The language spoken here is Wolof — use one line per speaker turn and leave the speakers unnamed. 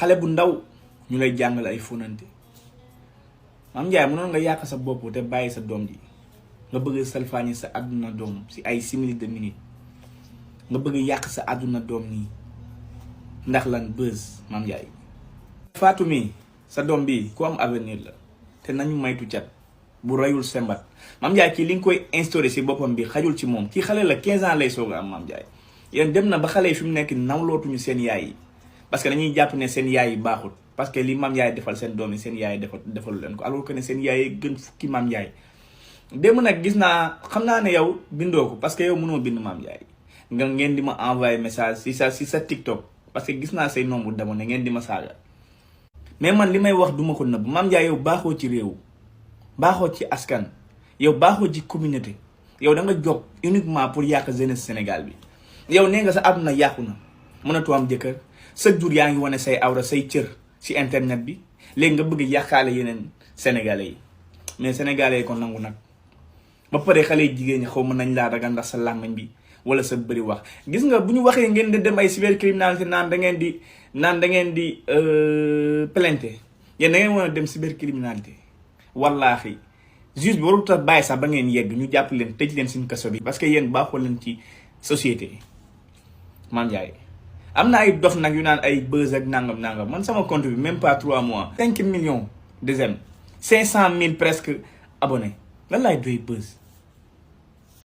xale bu ndaw ñu lay jàngal ay fonante Mame Ndiaye mënoon nga yàq sa bopp te bàyyi sa doom ji nga bëgg salfaañi sa àdduna doom si ay simili de minute nga bëgg yàq sa àdduna doom nii ndax lan buzz. Mame Ndiaye Fatou mi sa doom bi ku am avenir la te nañu maytu cat bu rayul sembat. Mame Ndiaye kii li nga koy instauré si boppam bi xajul ci moom kii xale la 15 ans lay soog a am. Mame Ndiaye yéen dem na ba xale yi fi mu nekk nawlootuñu seen yaay yi parce que dañuy jàpp ne seen yaay yi baaxul parce que li Mame Ndiaye defal seen doom yi seen yaay defalu leen ko alors que ne seen yaay yi gën fukki Mame Ndiaye. démb nag gis naa xam naa ne yow bindoo ko parce que yow mënoo bind Mame Ndiaye nga ngeen di ma envoyé message si sa TikTok parce que gis naa say nombre d'abonnés ngeen di ma saaga mais man li may wax duma ko nëbb. Mame Ndiaye yow baaxoo ci réew baaxoo ci askan yow baaxoo ci communauté yow da nga jóg uniquement pour yàq jeunesse Sénégal bi. yow nee nga sa àdduna yàqu na mënatoo am jëkkër chaque jour yaa ngi wane say awra say cër si internet bi léegi nga bëgg yàqaale yeneen sénégalais yi mais sénégalais yi ko nangu nag ba pare xale yi jigéen ñi xaw ma nañ laa ragal ndax sa làmmiñ bi wala sa bëri wax. gis nga bu ñu waxee ngeen di dem ay cybercriminalité naan da ngeen di plainte yéen da ngeen mën a dem cybercriminalité wallaahi juge bi warut a bàyyi sax ba ngeen yegg ñu jàpp leen tëj leen suñu kaso bi parce que yéen baaxoo leen ci société. Mame Ndiaye am na ay dof nag yu naan ay buzz ak nangam man sama compte bi même pas 3 mois 5 millions de j'aime 500 000 presque abonnés lan laay doy buzz.